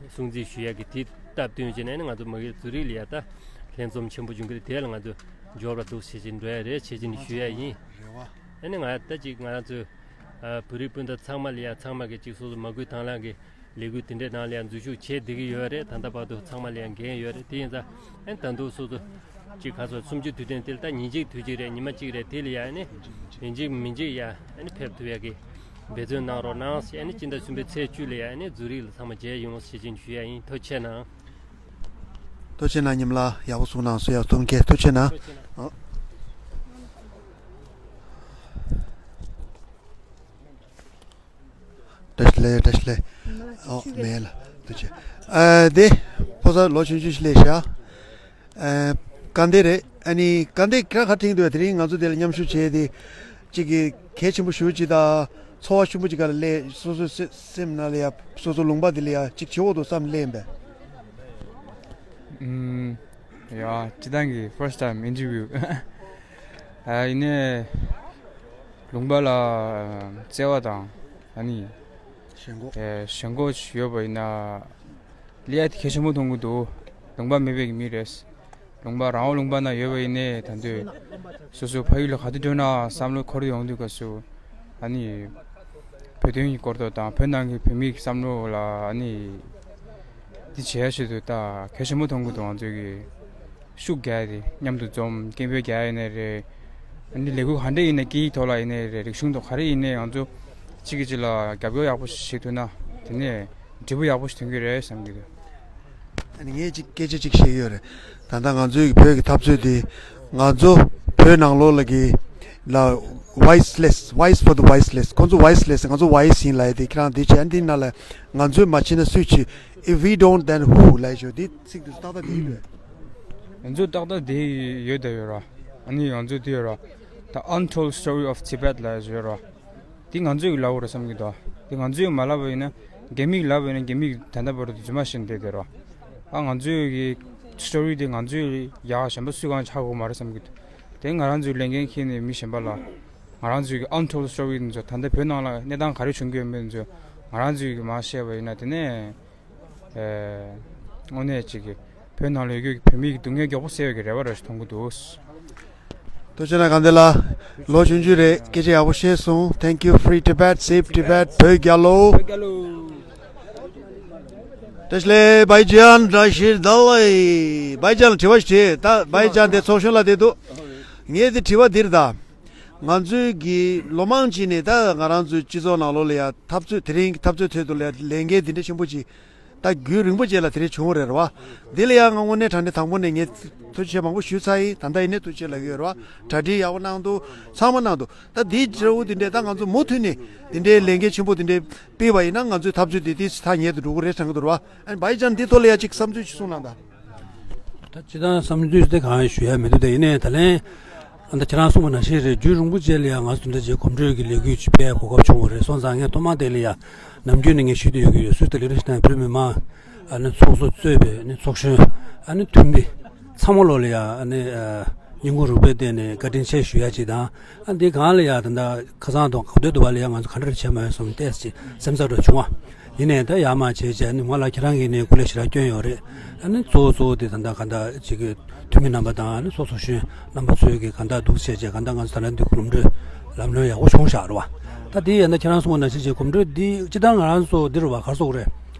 སྲུང་བརྩི་ཞུ་ཡ་གི་དེ་སྟབས་བསྟུན་བྱས་ནས་ཨ་ནི་ང་ཚོ་མ་གི་ཛུ་རིག་ལ་ཡ་ད་ལྷན་འཛོམས་ཆེན་པོ་བྱུང་གི་རེད། དེ་ལ་ང་ཚོ་འབྱོར་བ་འདུག་ཞེས་བྱས་འགྲོ་ཡ་རེད་ཞེས་བྱས་ནས་ཞུ་ཡ་ཡིན། ཨ་ནི་ང་ད་ཅིག་ང་ཚོ་བོད་རིགས་སྤུན་ཟླ་ཚང་མ་ལ་ཡ་ཚང་མ་གི་ཅིག་སོ་སོ་མ་སྐུལ་དང་བླངས་ཀྱི་ལས་འགུལ་དེ་འདྲའི་ནང་ལ་ཡང་འཛུལ་ཞུགས་བྱས་བསྡད་ཀྱི་ཡོད་རེད། ད་ལྟ་བར་དུ་ཚང་མ་ལ་ཡང་འགན་ཡོད་རེད། དེ་ཡིན་ཙང་ཨ་ནི་ད་དུང་སོ་སོ་གཅིག་ག་སོ་གསུམ་བཅུ་དུས་དྲན་དེ་ལ་ད་ཉིན་གཅིག་དུས་གཅིག་རེད། ཉི་མ་གཅིག་རེད། དེ་ལ་ཡང་ཨ་ནི་ཡིན་གཅིག་མིན་གཅིག་ཡང་ཨ་ནི་ཕེབས་ཐུབ་ཡ་གི་འབད་བརྩོན་གནང་རོགས་གནང་ཞེས། ཨ་ནི་སྤྱི་ཟླ་གསུམ་པའི་ཚེས་བཅུ་ལ་ཡང་ཨ་ནི་ཛུ་རིག་ལ་ཚང་མ་མཇལ་ཡོང་ཞེས་བྱས་ཞུ་ཡ་ཡིན། ཐུགས་རྗེ་ཆེ་གནང་། ཐུགས་རྗེ་ཆེ་གནང་། ཉིམ་ལགས་ཡག་པོ་གསུངས་གནང་སོང་། ཡག་ཐུགས་རྗེ་ཆེ། ཐུགས་རྗེ་ཆེ་གནང་། ཐུགས་རྗེ་ཆེ་གནང་། ཨོ། བཀྲ་ཤིས་བདེ་ལེགས། བཀྲ་ཤིས་བདེ་ལེགས། ཨོ་མེད་ལ་འདུག་ཅེ། ཨ་དེ་ཕོ་གསར་ལོ་ཆུང་ཆུང་ཞིག་སླེབས་ཤག་ཨ་དཀའ་ལས་རེད། ཨ་ནི་དཀའ་ལས་ཁྱེད་རང་ག་དྲན་འདུག་དེ་རིང་ང་ཚོ་དེ་ལ་མཉམ་ཞུགས་བྱས་ཏེ་གཅིག་གི་གལ་ཆེན་པོ་ཞེ་པོ་ཅིག་དང་ཚོར་བ་ཆེན་པོ་ཅིག་ག་ལ་སླེབས། སོ་སོའི་སེམས་སེམས་ནང་ལ་ཡ་སོ་སོ་ལུང་པ་དེ་ལ་ཡ་གཅིག་བྱེད་འོག་ཏུ་བསམ་སླེབས་པས། ཨུམ། ཡ། སྤྱི་བཏང་གི་first time interview ཨ་ཡིན་ནའི་ལུང་པ་ལ་བརྩེ་བ་དང་ཨ་ནི་ཞེན་ཁོག་ཨེ་ཞེན་ཁོག་ཡོད་པ་ཡིན་ན་ལས་ཡ་དེ་གལ་ཆེན་པོ་མཐོང་གི་འདུག་ལུང་པ་མེད་པའི་མི་རེད། ལུང་པ་རང་དབང་ལུང་པ་ན་ཡོད་པ་ཡིན་ནའི་ད་དུང་སོ་སོ་ཕ་ཡུལ་ལ་ག་དུས་འགྲོ་ན་བསམ་བློ་འཁོར་ཡོང་དུས་སྐབས་སུ་ཨ་ནི་བོད་དོན་གྱི་སྐོར་དུ་དང་བོད་ནང་གི་བོད་མི་གི་བསམ་བློ་ལ་ཨ་ནི་འདི་བྱས་ཆེད་དུ་ད་གལ་ཆེན་པོ་མཐོང་གི་འདུག་ང་ཚོའི་གི་ཤུགས་རྒྱག་ཡ་དེ་མཉམ་དུ་འཛོམས། སྐད་འབོད་རྒྱག་ཡ་ཡིན་ནའི་རེད། ཨ་ནི་ལས་འགུལ་ག་འདྲ་ཡིན་ནའི་སྐད་ཡིག་ཐོག་ལ་ཡིན་ནའི་རེད། རིག་གཞུང་ཐོག་ག་རེ་ཡིན་ནའི་ང་ཚོ་གཅིག་གིས་གཅིག་ལ་རྒྱབ་སྐྱོར་ཡག་པོ་ཞིག་བྱེད་ཐུབ་ན་དེ་ནས་འབྲས་བུ་ཡག་པོ་ཞིག་ཐོན་གྱི་རེད་བསམ་གྱི་འདུག་ཨ་ནི་ངས་ཅིག་སྐད་ཆ་ཅིག་བཤད་ཡོད་རེད། ད་ལྟ་ང་ཚོའི་བོད་ཀྱི་འཐབ་རྩོད་དེ་ང་ཚོ་བོད་ནང་ལོགས་ལ་གི་ལ་voiceless, voice for the voiceless. ཁོང་ཚོ་voiceless, ང་ཚོ་voice ཡིན་ལབ་ཡ་དེ་ཁྱེད་རང་འདི་བྱས་འདི་ནང་ལ་ང་ཚོས་མ་བྱས་ན་སུས་བྱེད། If we don't, then who? ལབ་ཡ་ཞོ་འདི་ཚིག་དུ་ཏག་ཏག་འདི་ཡིན་པས། ང་ཚོ་ཏག་ཏག་འདི་ཡོད་ད་ཡོད་ར། ཨ་ནི་ང་ཚོ་འདི་ཡོད་ར། The Untold Story of Tibet ལབ་ཡ་ཡོད་ར། འདི་ང་ཚོས་ལབ་དགོས་རེད་བསམ་གྱི་འདུག་འདི་ང་ཚོས་མ་ལབ་པ་ཡིན་ན་རྒྱ་མིས་ལབ་པ་ཡིན་ན་རྒྱ་མིས་ད་ལྟ་བར་དུ་རྫུན་མ་བཤད་བསྡད་དེ་རོ། ཨ་ང་ཚོས་ཀྱི་story འདི་ང་ཚོས་ཡག་གཞན་པ་སུས་གང་ཆགས་དགོས་མ་རེད་བསམ་གྱི་འདུག་དེ་ང་རང་ཚོའི་ལས་འགན་འཁྱེར་ནས་མི་གཞན་པ་ལ་ང་རང་ཚོའི་གི་untold story འདི་ཚོ་ད་ལྟ་བོད་ནང་ལ་གནས་སྟངས་ག་རེ་བྱུང་གི་ཡོད་མེད་འདི་ཚོ་ང་རང་ཚོའི་གི་མར་བཤད་པ་ཡིན་ན་དེ་ནས། ཨེ། དངོས་གནས་ཅིག་གི་བོད་ནང་ལ་ཡོད་རྒྱུ་གི་བོད་མི་གི་སྡུག་བསྔལ་མགྱོགས་པོ་སེལ་བའི་གི་རེ་བ་རེ་ཞིག་མཐོང་གི་འདུག་ཐུགས་རྗེ་གནང་། དགའ་ལྡན་ལགས། ལོ་ཆུང་ཆུང་རེད། སྐད་ཆ་ཡག་པོ་བཤད་སོང་། Thank you, Free Tibet, Save Tibet, བོད་རྒྱལ་ལོ། བཀྲ་ཤིས་བདེ་ལེགས། བྷའི་ཇན། བཀྲ་ཤིས་བདེ་ལེགས། བྷའི་ཇན་ལ་དྲི་བ་ཞིག་དྲིས། ད་བྷའི་ཇན་དེ་ཚོགས་གཞོན་ལ་བསྡད་འདུག་ངས་དེ་དྲི་བ་འདིར་ད། ང་ཚོའི་གི་ལོ་མང་ཅིག་ནས་ད་ང་རང་ཚོའི་སྤྱི་ཚོགས་ནང་ལོགས་ལ་ཡ་འཐབ་རྩོད་དེ་རིང་གི་འཐབ་རྩོད་ཐད་དུ་ལ་ལས་འགན་འདི་འདྲ་ཆེན་པོ་ཅིག་ད་རྒྱུན་རིང་པོ་རྗེས་ལ་དེ་རིང་བྱུང་བ་རེད་ར་བ། འདི་ལ་ཡང་ང་དངོས་གནས་དྲང་གནས་དང་པོ་ནས་ངས་ཐུགས་རྗེ་ཆེ་མང་པོ་ཞུས་ཚར་ཡིན། ད་ལྟ་ཡིན་ནའི་ཐུགས་རྗེ་ཆེ་ལབ་ཀྱི་ཡོད་ར་བ། གྲ་སྒྲིག་ཡག་པོ་གནང་འདུག་ཚང་མ་གནང་འདུག་ད་འདིའི་འབྲས་བུ་འདི་འདྲས་ད་ང་ཚོ་མུ་མཐུད་ནས་འདི་འདྲའི་ལས་འགན་ཆེན་པོ་འདི་འདྲས་སྤེལ་བ་ཡིན་ན་ང་ཚོའི་འཐབ་རྩོད་འདི་ཏོག་ཙམ་ཐག་ཉེ་དུ་འགྲོ་གི་རེད་དྲན་གྱི་འདུག་ར་བ། ཨ་ནི་བྷའི་ཇན་འདི་ཐོག་ལ་ཡ་གཅིག་བསམ་ཚུལ་ཅིག་གསུངས་གནང་དང་། ད་སྤྱིར་བཏང་བསམ་ཚུལ་དེ་གང་ཡང་ཞུ་ཡ་མི་འདུག་དེ་ཡིན་ནའི་ད་ལན། ཨ་ད་ཁྱེད་རང་གསུངས་པ་ནང་བཞིན་རེད། རྒྱུན་རིང་པོ་རྗེས་ལ་ཡང་ང་ཚོ་འདི་འདྲ་ཅིག་གོམ་བགྲོད་ཀྱི་ལས་འགུལ་ཅིག་སྤེལ་གོ་སྐབས་བྱུང་བ་རེད། སོང་ཙང་ངས་ཐོག་མ་དེ་ལ་ཡང་ནམ་རྒྱུན་ནས་ངས་ཞུ་བསྡད་ཡོད་ཀྱི་ཡོད། སུས་དེ་ལས་རིགས་ཤིག་དང་བོད་མི་མང་ཨ་ནི་ཚོགས་གཙོ་གཙོས་པའི་ཨ་ནི་ཚོགས་གཞོན་ཨ་ནི་འཐུས་མི་ཚང་མ་ལོ་ལ་ཡང་ཨ་ནི་ཨ་སྙིང་ཁོང་རུས་པའི་གཏིང་ནས་བཀའ་དྲིན་ཆེ་ཞུ་ཡ་ཅིག་དང་། ཨ་འདི་གང་ལ་ཡང་ད་ལྟ་ཁ་སང་དང་ག་དུས་དུ་བ་ལ་ཡང་ང་ཚོ་ག་འདྲ་བྱས་མ་ཡོང་བསམ་ཏོག་ཙམ་སེམས་འཚབ་འདྲ་བྱུང་བ། ཡིན་ནའི་ད་ཡར་མར་བྱས་བྱས་ནི་ང་ལ་ཁྱེད་རང་གིས་ནི་སྐུ་ལས་ཞེ་དྲག་བསྐྱོན་ཡོད་རེད། ཨ་ནི་གཙོ་བོ་གཙོ་བོ་དེ་ད་ལྟ་ག་འདྲ་ཅིག་གི་འཐུས་མི་རྣམ་པ་དང་ཨ་ནི་ཚོགས་གཙོ་གཞོན་རྣམ་པ་ཚོས་ཀྱི་ག་འདྲ་འདུག་བྱས་བྱས་ག་འདྲ་ང་ཚོ་ད་ལྟ་འདི་གོམ་བགྲོད་ལམ་སྟོན་ཡག་པོ་བྱུང་བཞག་རེད་བ། ད་དེ་ཡིན་ན་ཁྱེད་རང་གསུངས་པ་ནང་བཞིན་བྱས་གོམ་བགྲོད་འདི་སྤྱིར་བཏང་ང་རང་ཚོ་འདི་རུ་བ་ག་རེ་ཟེར་དགོས་རེད།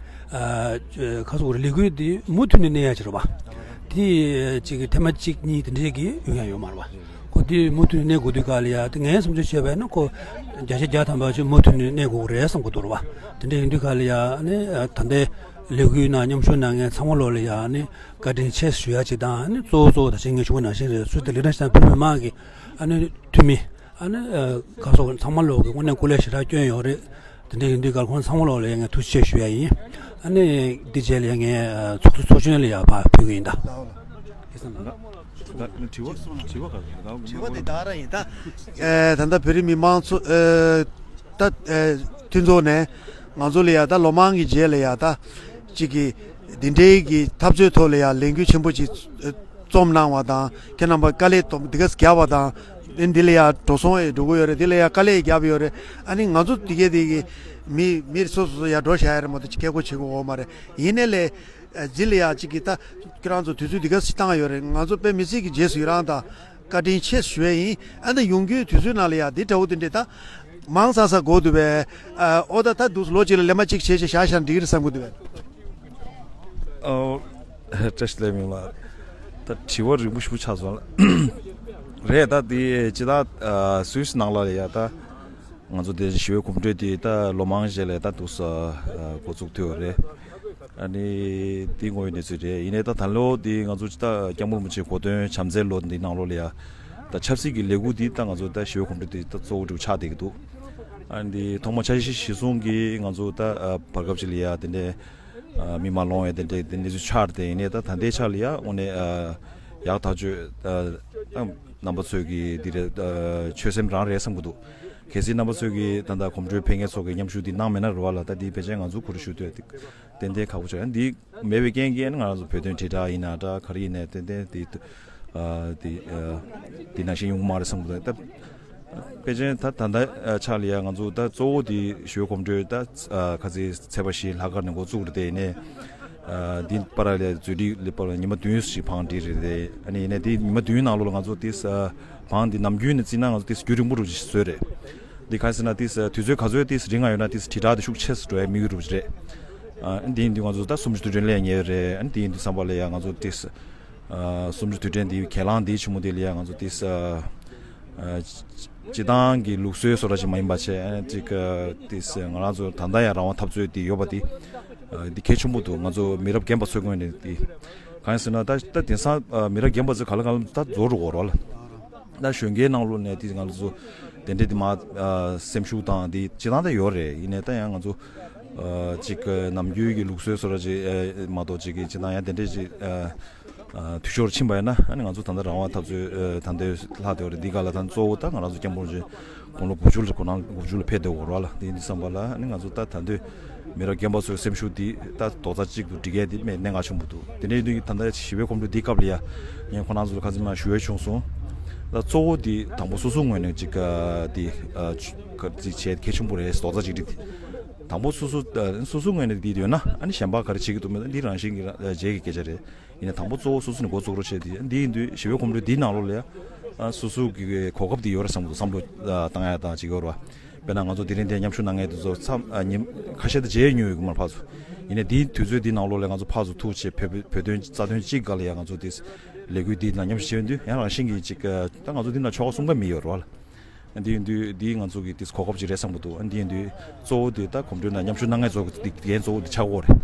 ཨ་ག་རེ་ཟེར་དགོས་རེད། ལས་འགུལ་འདི་མུ་མཐུད་ནས་གནས་ཡ་ཅིག་རེད་བ། དེ་ཅིག་གི་ཐེངས་མ་གཅིག་གཉིས་དེ་འདྲས་ཀྱི་ཡོང་ཡ་ཡོད་མ་རེད་བ། ཁོ་ དེ་མུ་མཐུད་ནས་གནས་དགོས་དུས་ག་ལ་ཡ། དེ་ངས་བསམ་ཚུལ་བྱས་པ་ཡིན་ན་ཁོ་བརྒྱ་ཆ་བརྒྱ་ཐམ་པ་ཅིག་མུ་མཐུད་ནས་གནས་དགོས་ཀྱི་རེད་བསམ་གྱི་འདུག་རེད་པ། དེ་འདྲ་ཡིན་དུས་ག་ལ་ཡ་ཨ་ནི་ད་ལྟའི་ལས་འགུལ་ནང་མཉམ་ཞུགས་གནང་མཁན་ཚང་མ་ལོག་ལ་ཡ་ཨ་ནི་བཀའ་དྲིན་ཆེ་ཞུ་ཡ་ཅིག་དང་། ཨ་ནི་གཙོ་བོ་གཙོ་བོ་ད་ཅིག་ངས་ཞུ་བ་ནང་བཞིན་རེད། སུ་དེ་ལི་ཊར་ཤང་བོད་མི་མང་གི་ཨ་ནི་འཐུས་མི། ཨ་ནི་ཨ་ཁ་སོགས་ཚང་མ་ལོག་གི་དངོས་གནས་སྐུ་ལས་ཞེ་དྲག་བསྐྱོན་ཡོད་རེད། དེ་འདྲ་ཡིན་དུས་ག་ལ་ཁོང་ཚང་མ་ལོག་ལ་ཡ་ངས་ཐུགས་རྗེ་ཆེ་ཞུ་ཡ་ཡིན། ཨ་ནི་འདི་རྗེས་ལ་ཡ་ངས་ཨ་ཚོགས་གཙོ་ཚོགས་གཞོན་ལ་ཡ་ཕར་ཕུལ་གི་ཡིན་ད། ད་ད་དྲི་བ་དྲི་བ་ག་རེ་ད་དྲི་བ་དེ་ད་ར་ཡིན་ད། ཨེ་ད་ལྟ་བོད་རིགས་མི་མང་ཚོ་ཨེ་ད་ཨེ་མཐུན་ཚོགས་ནས་ང་ཚོ་ལ་ཡ་ད་ལོ་མང་གི་རྗེས་ལ་ཡ་ད་གཅིག་གི་འདི་འདྲའི་གི་འཐབ་རྩོད་ཐོག་ལ་ཡ་ལས་འགུལ་ཆེན་པོ་ཅིག་ཨེ་རྩོམ་གནང་བ་དང་། ཁྱེད་རྣམ་པ་དཀའ་ལས་དོ་འདི་ག་རྒྱབ་པ་དང་། ཨེ་འདི་ལ་ཡ་འགྲོ་སོང་ཨེ་འགྲོ་གི་ཡོད་རེད། འདི་ལ་ཡ་དཀའ་ལས་རྒྱབ་ཡོད་རེད། ཨ་ནི་ང་ཚོ་འདི་གས་འདི་གི་མི་མི་སོ་སོ་སོ་ཡ་འགྲོ་བཞག་ཡ་རེད་མ་གཏོགས་སྐད་ཆ་བྱེད་དགོས་མ་རེད། ཡིན་ནའི་ལས་ཨ་འདི་ལ་ཡ་གཅིག་གི་ད་ཁྱེད་རང་ཚོ་དུས་ཚོད་འདི་ག་ཞིག་བཏང་ཡོད་རེད། ང་ཚོ་དཔེ་མི་སྲིད་ཀྱི་རྗེས་སུ་ཡི་རང་དང་བཀའ་དྲིན་ཆེ་ཞུ་ཡ་ཡིན། ཨ་ནི་ཡོང་རྒྱུའི་དུས་ཚོད་ནང་ལ་ཡ་འདི་འདྲ་བོ་དེ་འདྲས་ད་མང་ཙམ་ཙམ་དགོས་འདུག་པས། ཨ་ཨོ་ད་ད་འདུག་ལོ་གཅིག་ལ་ལས་མ་གཅིག་བྱས་བྱས་བཞག་བཞག་འགྲིག་གི་རེད་བསམ་གི་འདུག་པས། ཨོ། བཀྲ་ཤིས་བདེ་ལེགས་མིག་དམར། ད་དྲི་བ་རིང་པོ་ཞིག་ཆགས་སོང་ལ། རེད། ད་འདི་ཅི་ད་ཨ་སུད་སི་ནང་ལ་ཡ་ད། ང་ཚོ་དེ་ཞི་བའི་གོམ་བགྲོད་དེ་ད་ལོ་མང་རྗེས་ལ་ད་འདུག་སེ་འགོ་བཙུགས་ཐུབ་པ་རེད། ཨ་ནི་དེ་དངོས་ཡོད་གནས་ཚུལ་རེད། ཡིན་ནའི་ད་ད་ལོ་དེ་ང་ཚོ་ད་སྐྱབས་མགོན་རིན་པོ་ཆེ་གོ་སྟོན་བྱམས་བརྩེའི་ལོ་འདི་ནང་ལོགས་ལ་ཡ། ད་ཆབ་སྲིད་ཀྱི་ལས་འགུལ་འདི་ད་ང་ཚོ་ད་ཞི་བའི་གོམ་བགྲོད་དེ་ད་གཙོ་བོ་འདྲ་ཆགས་བསྡད་ཀྱི་འདུག་ཨ་ནི་ཐོག་མ་འཆར་གཞི་གཞིར་བཟུང་གིས་ང་ཚོ་ད་བར་སྐབས་ཅིག་ལ་ཡ་དེ་འདྲའི་མི་མ་ལོང་བའི་དེ་འདྲའི་དེ་གནས་ཚུལ་ཆགས་ཏེ། ཡིན་ནའི་ད་ད་ལྟའི་ཆ་ལ་ཡ་དངོས་གནས་ཡག་ཐག་ཆོད། རྣམ་པ་ཚོས་ཀྱི་འདི་རེད། ཆོད་སེམས་རང་རེད་བསམ་གྱི་འདུག་གལ་སྲིད་རྣམ་པ་ཚོས་ཀྱི་ད་ལྟ་གོམ་བགྲོད་ཕེབས་མཁན་ཚོ་གི་མཉམ་ཞུགས་འདི་གནང་མེད་ན་རེད་བ་ལ། ད་འདི་ཕལ་ཆེར་ང་ཚོ་གོ་སྒྲིག་ཞུ་དུས་ཏན་ཏན་ཁག་པོ་ཆགས། འདི་མེད་པའི་རྐྱེན་གྱིས་ང་རང་ཚོ་བོད་དོན་དྲིལ་བསྒྲགས་ཡིན་ན་འདྲ་ག་རེ་ཡིན་ནའི་ཏན་ཏན་འདི་འདི་འདི་ནང་བཞིན་ཡོང་གི་མ་རེད་བསམ་གྱི་འདུག་ད། པེ་ཅིན་ད་ད་ལྟ་ཆ་ལ་ཡ་ང་ཚོ་ད་གཙོ་བོ་དེ་ཞི་བའི་གོམ་བགྲོད་ད་ཁ་སང་ཚེས་པ་བཞི་ལྷག་དཀར་ནས་འགོ་བཙུགས་རེད་དེ། ཡིན་ནའི་འདི་བར་ལ་མཛོད་སྒྲིག་ལ་བར་ཉི་མ་བདུན་ཞིག་བང་སྒྲིག་རེད་དེ། ཨ་ནི་ཡིན་ནའི་དེ་ཉི་མ་བདུན་ནང་ལོགས་ལ་ང་ཚོ་དེ་བང་འདི་ནམ་རྒྱུན་ནས་བརྩིས་ན་ང་ཚོ་དེ་རྒྱུན་རིང་པོ་རུ་ཞིག་བཟོས་རེད། འདི་ག་རེ་ཟེར་ན་དེ་དུས་ཚོད་ག་ཚོད་དེ་རིང་ང་ཡོད་ན་དེ་དྲིལ་བསྒྲགས་དེ་ཤུགས་ཆེ་སུ་འགྲོ་ཡ་དམིགས་ཡུལ་རུ་རེད། འདི་ཡིན་དུས་ང་ཚོ་ད་གསུམ་བཅུ་དུས་དྲན་སླེབས་ཉེ་རེད། འདི་ཡིན་དུས་བསམ་པ་ལ་ཡ་ང་ཚོ་དེ། གསུམ་བཅུ་དུས་དྲན་འདིའི་གྱེན་ལངས་འདིའི་ཆུ་མོ་འདི་ལ་ཡང་ང་ཚོ་ཏིས་སྤྱི་བཏང་གི་ལུགས་སྲོལ་བཟོ་འདྲ་ཅིག་མ་ཡིན་པ་བྱས། ཅིག་ཏིས་ང་རང་ཚོ་ད་ལྟ་ཡང་རང་དབང་འཐབ་རྩོད་འདི་ཡོད་པ་འདི་འདི་གལ་ཆེན་པོ་འདུག་ང་ཚོ་མི་རབས་རྒན་པ་ཚོའི་ངོས་ནས་འདི་གང་ཡིན་ཟེར་ན། ད་ད་དེང་སང་མི་རབས་རྒན་པ་ཚོ་ག་ལ་ག་ལ་ད་རྫོགས་འགྲོ་གི་རེད་བ་ལ། ད་གཞོན་སྐྱེས་ནང་ལོགས་ནས་ཏིས་ང་ཚོ་དེ་འདྲའི་འདི་མ་སེམས་ཤུགས་དང་འདི་སྤྱི་བཏང་ད་ཡོད་རེད། ཡིན་ནའི་ད་ཡང་ང་ཚོ་ཅིག་ནམ་རྒྱུན་གྱི་ལུགས་སྲོལ་བཟོ་འདྲ་ཅིག་མ་གཏོགས་ཅིག་གི་སྤྱི་བཏང་ཡང་དེ་འདྲའི་ཅིག་འཐུས་ཤོར་ཕྱིན་པ་ཡིན་ན། ཨ་ནི་ང་ཚོ་ད་ལྟ་རང་དབང་འཐབ་རྩོད་ད་ལྟའི་ལྷག་བསྡད་པ་རེད། འདི་ག་ལ་ད་གཙོ་བོ་ད་ང་རང་ཚོ་སྐྱབས་མགོན་རིན་པོ་ཆེ་དགུང་ལོ་དགུ་བཅུ་ལ་དགུང་ལོ་དགུ་བཅུ་ལ་ཕེབས་བསྡད་ཡོད་རེད་བ་ལ། དེ་ཡིན་དུས་བསམ་པ་ལ་ཨ་ནི་ང་ཚོ་ད་ད་དུང་མི་རབས་རྒན་པ་ཚོའི་སེམས་ཤུགས་འདི་ད་རྡོག་རྩ་གཅིག་ཏུ་སྒྲིལ་མཁན་འདི་དམིགས་གནད་འགག་ཆེན་པོ་འདུག་དེ་འདྲའི་དུས་ད་ལྟ་ཞི་བའི་གོམ་བགྲོད་འདིའི་སྐབས་ལ་ཡ་ངས་ཁོང་རྣམ་ཚོ་ལ་ཁ་སང་མ་ཞུ་ཡས་བྱུང་སོང་། ད་གཙོ་བོ་འདི་དང་པོ་སོ་སོའི་ངོས་ནས་ཅིག་འདི་ཅིག་བྱས་གལ་ཆེན་པོ་རེད། རྡོག་རྩ་གཅིག་སྒྲིལ་འདི། དང་པོ་སོ་སོ་སོ་སོའི་ངོས་ནས་འདི་ཡོད་ན། ཨ་ནི་གཞན་པ་ག་རེ་བྱེད་ཀྱི་འདུག་མེད་ན་འདི་རང་བཞིན་གྱི་རང་རྗེས་ཀྱི་སྐད་ཆ་རེད། ཡིན་ནའི་དང་པོ་གཙོ་བོ་སོ་སོ་ནས་འགོ་བཙུགས་རོགས་བྱས་ཏེ། འདི་ཡིན་དུས་ཞི་བའི་གོམ་བགྲོད་འདིའི་ནང་ལོགས་ལ་ཡང་སོ་སོ་གི་གོ་སྐབས་འདི་ཡོད་རེད་བསམ་གྱི་འདུག་བསམ་བློ་བཏང་ཡ་དང་ཅིག་ཡོད་རེད་བ། དཔེར་ན་ང་ཚོ་དེ་རིང་འདིར་མཉམ་ཞུགས་གནང་མཁན་དེ་ཚོ་མཚམས་ཉིན་ཁ་ཤས་དེ་མཇལ་མྱོང་ཡོད་ཀྱི་མ་རེད་ཕར་ཚུར། ཡིན་ནའི་འདིའི་དུས་ཚོད་འདིའི་ནང་ལོགས་ལ་ང་ཚོ་ཕར་ཚུར་ཐུག་བྱས་བོད་བོད་དོན་རྩ་དོན་གཅིག་སྒང་ལ་ཡང་ང་ཚོ་དེ་ལས་འགུལ་འདིའི་ནང་མཉམ་ཞུགས་བྱེད་ཡོང་དུས་ཡང་རང་བཞིན་གྱིས་ཅིག་ད་ང་ཚོ་འདི་ནང་ཆོལ་ཁ་གསུམ་ཀ་མི་ཡོད་རེད་བ་ལ། འདི་ཡིན་དུས་འདི་ང་ཚོ་གི་ཏིས་གོ་སྐབས་ཅིག་རེད་བསམ་གྱི་འདུག་འདི་ཡིན་དུས་གཙོ་བོ་དེ་ད་གོམ་བགྲོད་ནང་མཉམ་ཞུགས་གནང་མཁན་ཚོ་གི་འགན་གཙོ་བོ་དེ་ཆགས་ཀྱི་ཡོད་རེད།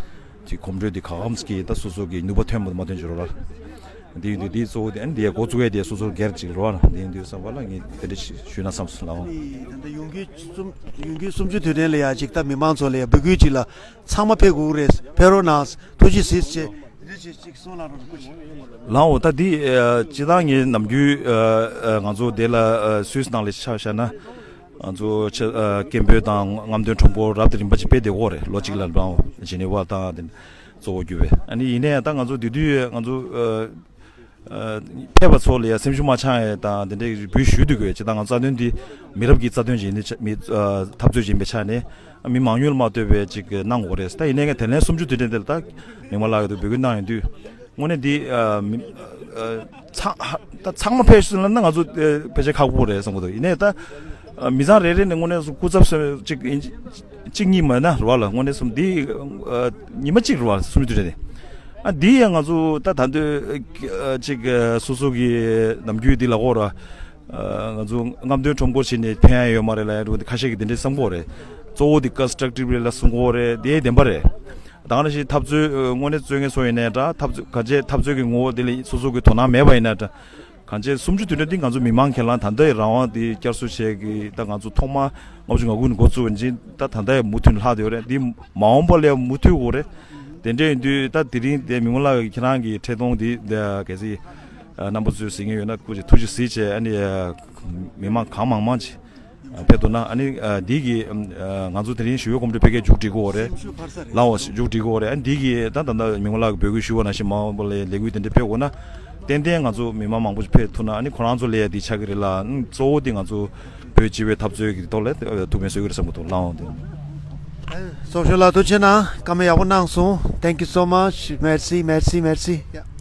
དེ་གོམ་བགྲོད་དེ་ག་གམ་གྱི་ད་སོ་སོ་གི་ནུས་པ་ཐོན་མ་མ་ཐོན་ཅིག་རོ་ལ། འདི་ཡིན་དུས་འདི་གཙོ་བོ་དེ་ཨ་ནི་འདི་ཡ་འགོ་བཙུགས་ཡས་དེ་སོ་སོ་སྒེར་ཅིག་རོ་ལ། འདི་ཡིན་དུས་བསམ་པ་ལ་ངས་དེ་འདྲ་ཞིག་ཞུས་ན་བསམ་སོང་ལགས། ད་ལྟ་ཡོང་རྒྱུའི་གསུམ་ཡོང་རྒྱུའི་གསུམ་བཅུ་དུས་དྲན་ལ་ཡ་ཅིག་ད་མི་མང་ཚོ་ལ་ཡ་འབོད་སྐུལ་ཅིག་ལ་ཚང་མ་ཕེབས་དགོས་རེད། ཕེབས་རོགས་གནང་། ཐུགས་རྗེ་གཟིགས་བྱས། ལའོ། ད་འདི་ཨ་སྤྱི་བཏང་ངས་ནམ་རྒྱུན་ཨ་ཨ་ང་ཚོ་འདི་ལ་ཨ་སུད་སི་ནང་ལ་ཆ་བཞག་ན། ང་ཚོ་ཆ་ཨ་སྐད་འབོད་དང་རྔམ་སྟོན་ཁྲོམ་སྐོར་རབ་དང་རིམ་པ་ཅིག་སྤེལ་བསྡད་ཡོད་རེད། ལོ་གཅིག་ལ་ལབ་རང་ཇི་ནི་ཝ་དང་དེ་གཙོ་བོ་གྱུར་པའི། ཨ་ནི་ཡིན་ནའི་ད་ང་ཚོ་དེ་དུས་ང་ཚོ་ཨ་ཨ་ཕེབས་པ་ཚོ་ལ་ཡ་སེམས་ཤུགས་མ་ཆག་ཡ་དང་དེ་འདྲའི་འབོད་ཞུ་སྡོད་དགོས། སྤྱིར་བཏང་ང་རྩ་དོན་འདི་མི་རབས་ཀྱི་རྩ་དོན་ཅིག་ཡིན་ནི་ཆ་མི་ཨ་འཐབ་རྩོད་ཅིག་ཡིན་པའི་ཆ་ནས། མི་མང་ཉུང་ལ་མ་ལྟོས་པའི་ཅིག་གནང་དགོས་རེད། ད་ཡིན་ནའི་ངས་དེ་ལན་སུམ་ཅུ་དུས་དྲན་དེ་ལ་ད་མིག་དམར་ལགས་ཀྱིས་འབོད་སྐུལ་གནང་ཡོང་དུས་དངོས་གནས་འདི་ཨ་མི་ཨ་ཚང་ཧ་ད་ཚང་མ་ཕེབས་སོང་ལབ་ན་ང་ཚོ་ཨ་ཕལ་ཆེར་ཁག་པོ་རེད་བསམ་གྱི་འདུག་ཡིན་ནའི་ད་ཨ་མི་ཚང་རེ་རེ་ནས་དངོས་གནས་སུ་སྐུ་ཚབ་སེ་ཅིག་ཡིན་གཅིག་གཉིས་མ་ཡིན་ན་རེད་བ་ལ། དངོས་གནས་སུ་འདི་ཨ་ཉི་མ་གཅིག་རེད་བ་སུམ་ཅུ་དུས་དྲན་དེ། ཨ་འདི་ཡང་ང་ཚོ་ད་ད་འདོད་ཨ་ཅིག་ཨ་སོ་སོ་གི་ནམ་རྒྱུན་འདི་ལ་འོ་ར། ང་ཚོ་རྔམ་སྟོན་ཁྲོམ་སྐོར་བྱས་ནས་ཕན་ཡ་ཡོད་མ་རེད་ལབ་ཡ་འདྲ་བོ་དེ་ཁ་ཤས་ཀྱིས་དེ་འདྲའི་བསམ་གྱི་ཡོད་རེད། གཙོ་བོ་དེ་ཀོན་སི་ཊྲག་ཊིབ་རེད་ལབ་གསུང་གི་ཡོད་རེད། དེ་བདེན་པ་རེད། ད་ག་ནང་བཞིན་འཐབ་རྩོད་དངོས་གནས་རྩོད་མཁན་ཚོ་ཡིན་ནའི་འདྲ། འཐབ་རྩོད་གང་བྱས་འཐབ་རྩོད་ཀྱི་ངོ་བོ་དེ་ལ་སོ་སོ་གི་དོ་སྣང་མེད་པ་ཡིན་ན་འདྲ། གང་བྱས་སུམ་ཅུ་དོན་གྲངས་འདི་ང་ཚོ་མི་མང་ཁས་བླངས་ད་ལྟའི་རང་དབང་དེ་བསྐྱར་གསོ་བྱས་ཀྱི་ད་ང་ཚོ་ཐོག་མ་ལྔ་བཅུ་ང་དགུ་ནས་འགོ་བཙུགས་པ་ཡིན་ཅིང་ད་ད་ལྟ་ཡང་མུ་མཐུད་ལྷག་བསྡད་ཡོད་རེད། འདི་མ་འོངས་པ་ལ་ཡང་མུ་མཐུད་དགོས་རེད། དེ་འདྲ་ཡིན་དུས་ད་དེ་རིང་དེ་མི་མང་ལགས་ཁྱེད་རང་གི་འཕྲིན་གཏོང་འདི་གལ་སྲིད་རྣམ་པ་ཚོས་གཟིགས་མཁན་ཡོད་ན་སྐུ་མཁྱེན་ཐུགས་རྗེ་གཟིགས་བྱས། ཨ་ནི་མི་མང་གང་མང་མང་ཅིག་ཕེབས་ཐུབ་ན། ཨ་ནི་འདི་གི་ང་ཚོ་དེ་རིང་ཞི་བའི་གོམ་བགྲོད་སྤེལ་མཁན་མཇུག་སྒྲིལ་གྱི་ཡོད་རེད། ལའོ་སི་མཇུག་སྒྲིལ་གྱི་ཡོད་རེད། ཨ་ནི་འདི་གི་ད་ད་ལྟ་མི་མང་ལགས་ཀྱིས་འབོད་སྐུལ་ཞུས་པ་ནང་བཞིན་མ་འོངས་པ་ལ་ལས་འགུལ་དེ་འདྲ་སྤེལ་དགོས་ན། ཏན་ཏན་ང་ཚོ་མི་མང་མང་པོ་ཞིག་ཕེབས་ཐུབ་ན། ཨ་ནི་ཁོ་རང་ཚོ་ལ་ཡ་འདི་ཆགས་ཀྱི་རེད་ལ། གཙོ་བོ་དེ་ང་ཚོ་བོད་སྤྱི་པའི་འཐབ་རྩོད་ཀྱི་ཐོག་ལ་ཐུགས་ཕན་གསོས་ཀྱི་རེད་བསམ་གྱི་འདུག་ལའོ། དེ། ཚོགས་གཞོན་ལགས་ཐུགས་རྗེ་གནང་། བཀའ་མོལ་ཡག་པོ་གནང་སོང་། Thank you so much. Merci, merci, merci. Yeah.